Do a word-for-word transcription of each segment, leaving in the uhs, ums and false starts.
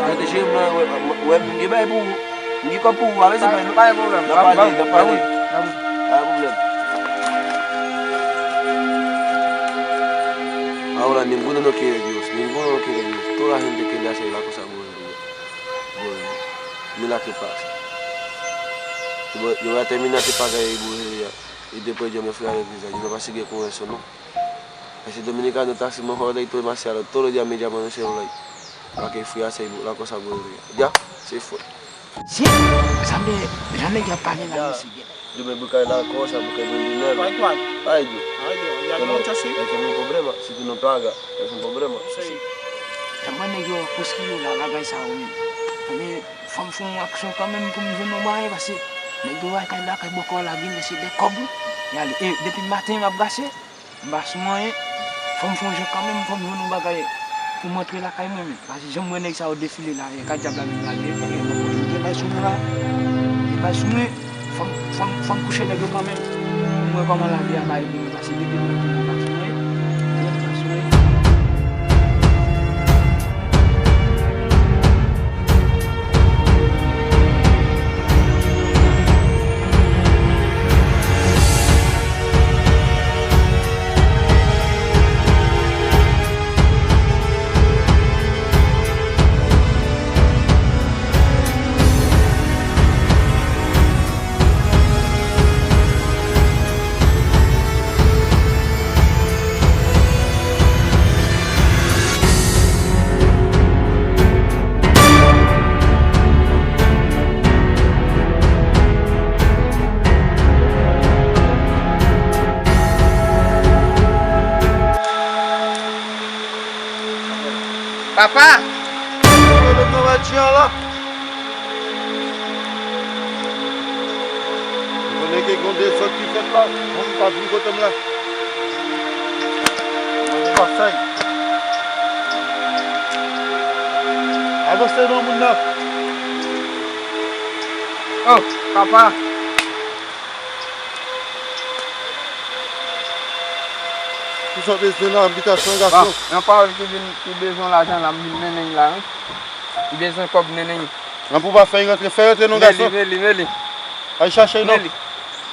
Mwen te jere m nan, wè, wè, m gen bagay pou ou. M gen kòb pou ou, pa bezwen pè non. Pa gen pwoblèm. N ap pale, n ap pale. Pa gen pwoblèm. Ahora ninguno no quiere Dios, ninguno no quiere Dios. Toda la gente quiere hacer la cosa por el Dios. Bueno, mira qué pasa. Yo, yo va terminar de pagar el brujería y después yo me fui a la iglesia. Yo no va a seguir con eso, ¿no? Ese dominicano está así mejor y todo demasiado. Todos los días me llaman en el celular. Para que fui a hacer la cosa por el día. Ya, se fue. Si, sanble jan nèg yo ap pale la, mesye. Yo me busca la cosa, porque es un dinero. Ay, ay. Ay, Dios. Ay, Dios. Ya no, no, mucho así. Es un problema. Si tú no pagas, es un problema. Sí. Tèlman nèg yo ap konskri yo la, bagay sa yo menm. Ebyen, fò m fè yon aksyon kanmenm pou m jwenn yon bagay, paske nèg yo lakay, lakay bòkò la, gen mesye de kòb, wi. Y ale, e, depi maten m ap brase, m pa sou anyen. Fò m fè yon jan kanmenm, fò m jwenn yon bagay pou m antre lakay mwen, men. Paske jan m wè nèg sa yo defile la, e ka dyab la menm la, gen, gen, gen bay sou mwen la. Gen bay sou mwen. Fò m, fò m, fò m kouche nèg yo kanmenm. Pou m wè kòman lavi a bay pou mwen, paske depi m nan timoun m pa sou mwen. Mwen pa sou mwen. Papa! Mwen leve nan la. Ou konnen ke gen dezòd ki fèt la. Bon, m pa vin kote m la. Mwen pa sa. Avanse non, moun nan. Oh, papa. Kisa w bezwen nan abitasyon, gason? Bon, yon pawòl ki vin, ki bezwen lajan la, m vin mennen l la, wi. Li bezwen kòb, mennen l. Nan pou pa fè l rantre, fè rantre non, gason. Meli, meli, meli. Al chache l non. Meli.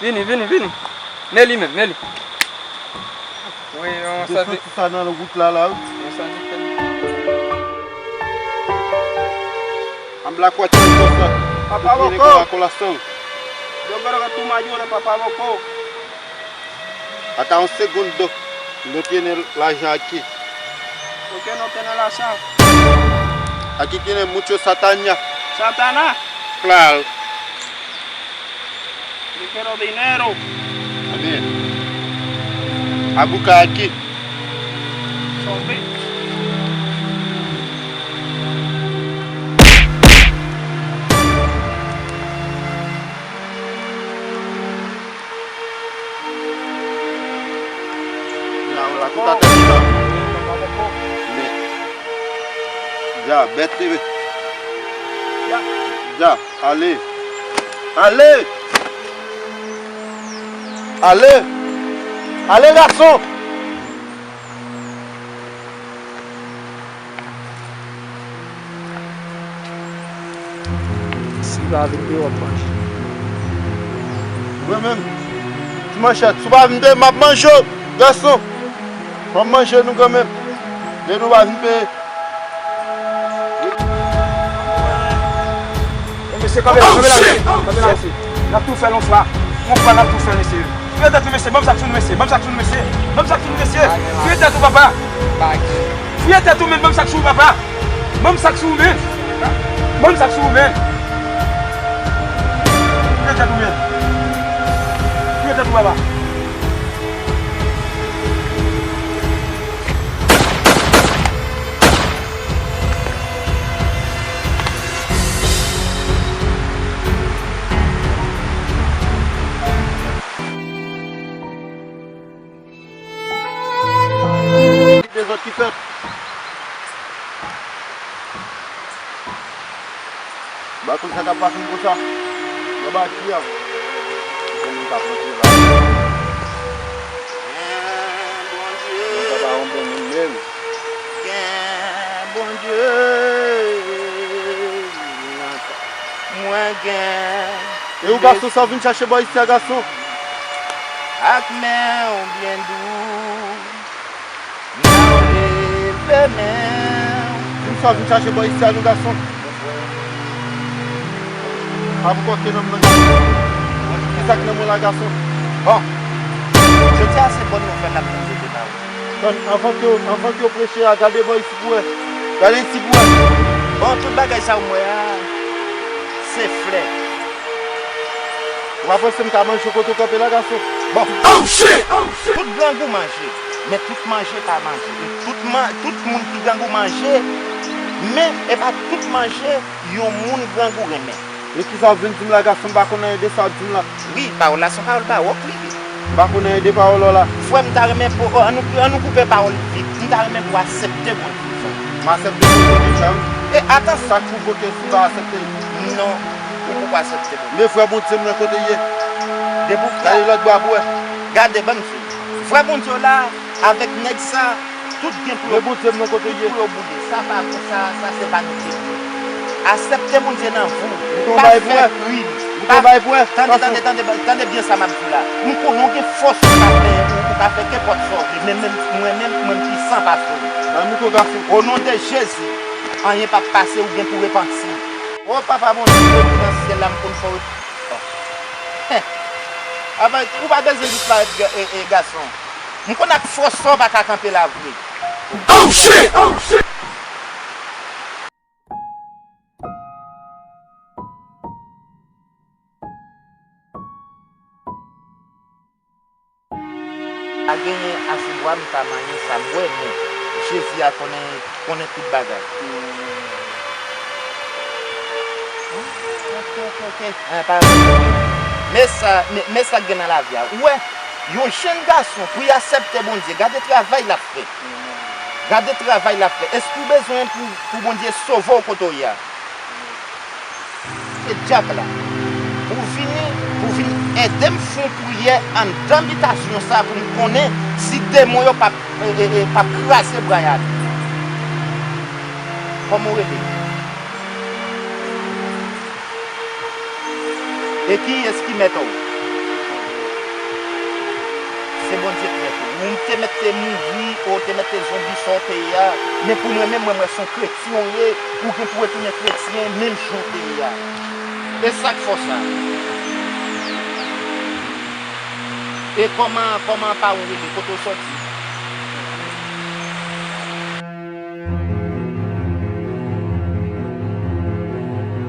Vini, vini, vini. Meli menm, meli. Wi, yon santi. Santi sa nan wout la, la, wi. Yon santi fè. An blakwèt, yon konsa. Papa Loko. Yo gado tou mayo le Papa Loko. Ata yon segonn do. Nou tene lajan aki. Oke, nou tene lajan. Aki tiene mucho Satana. Satana. Claro. Yo quiero dinero. Amén. A buka aki. Son bitch. La, la, tout atè deja. Men, dja, bèt li, men. Dja, ale. Ale! Ale! Ale, gason! Si pa vin peye, w ap manje. Mwen menm, ti manchèt, si w pa vin peye, m ap manje w, gason. W ap manje nou kanmenm. Lè nou pa vin peye. E mesye, kanpe la, kanpe la, mesye. Kanpe la, mesye. N ap tou fè l yon fwa. Yon fwa, n ap tou fè l, mesye. Fouye tèt ou, mesye. Ban m sa k sou nou, mesye. Ban m sa k sou nou, mesye. Ban m sa k sou nou, mesye. Fouye tèt ou, papa. Fouye tèt ou, men. Ban m sa k sou ou, papa. Ban m sa k sou ou, men. Ban m sa k sou ou, men. Fouye tèt ou, men. Fouye tèt ou, papa. Dezòd ki fèt. Ba konn sa k ap pase m konsa. Nan ba ki a. Konn m t ap rantre la. Mwen pa yon bon moun menm. Gen Bondye nan kè. Mwen gen. E ou gason sa w vin chache bò isi a, gason? Ak men w byen dou. Mwen leve men w. Moun sa w vin chache bò isi a, nou gason? Ap kòke nan mwen, gason. Kisa k nan mwen la, gason? Bon. Jodi a se bòn nouvèl n ap pote demen. Tann, anvan ke, anvan ke yo preche a, gade bò isi pou wè. Gade isi pou wè. Bon, tout bagay sa w m wè a, se flè. Ou pa panse m ka manje kote w kanpe la, gason? Bon. Tout grangou manje, men tout manje pa manje. Tout, man, tout moun ki grangou manje, men e pa tout manje yon moun grangou renmen. E kisa w vin di m la, gason? M pa konn anyen de sa w di m la. Wi, pawòl la se yon pawòl bawòk li ye. M pa konn anyen de pawòl ou la. Frè m, ta renmen pou, oh, an nou, an nou koupe pawòl vit. M ta renmen pou w aksepte Bondye, frè. M aksepte Bondye deja, wi. E atann. Sa k pwouvoke si m pa aksepte l? Non, ou poko aksepte Bondye. Men vrè Bondye m nan kote l ye? Depi w... Gade lòt bò a pou wè. Gade, ban m di w. Vrè Bondye w la, avèk nèg sa, tout gen pou yo, men Bondye m nan kote l ye? Tout pou yo boule. Sa pa, sa, sa se pa nou ki di. Aksepte Bondye nan vi w. Pa fè krim. Pa... Tande, tande, tande, tande byen sa m ap di w la. M konnen w gen fòs, ou ka fè, ou ka fè kenpòt sa w vle. Men, men mwen menm, mwen pisan pase w. O non de Jezi, anyen p ap pase, ou gen pou repanti. O Papa Bondye ki nan syèl la, m konn fè w... Apa, ou pa bezwen disparèt, ga-, e, e, gason. M konn ak fòs sa w pa ka kanpe la vre. Pa genyen ase bwa m ka manyen sa m bwè, men Jezi a konnen, konnen tout bagay. Ok, ok, ok. Ah, pa... Men sa, men, men sa k gen nan lavi a. Ou wè, yon jenn gason, pou y aksepte Bondye, gade travay l ap fè. Gade travay l ap fè. Èske ou bezwen pou, pou Bondye sove w kote w ye a? Se djab la. Pou vini, pou vin ede m fè yon priyè anndan bitasyon sa pou m konnen si demon yo p ap, e, e, e, p ap kraze bray a. Kòman w rele? E kiyès ki mèt ou? Se Bondye ki mèt ou. Ou te mèt te mouri, ou te mèt te zonbi sa w te ye a. Men pou mwen menm, mwen, mwen se yon kretyen ou ye, ou gen pou retounen kretyen, menm jan w te ye a. E sa k fè w sa? E kòman, kòman pa ou rele, kote w sòti?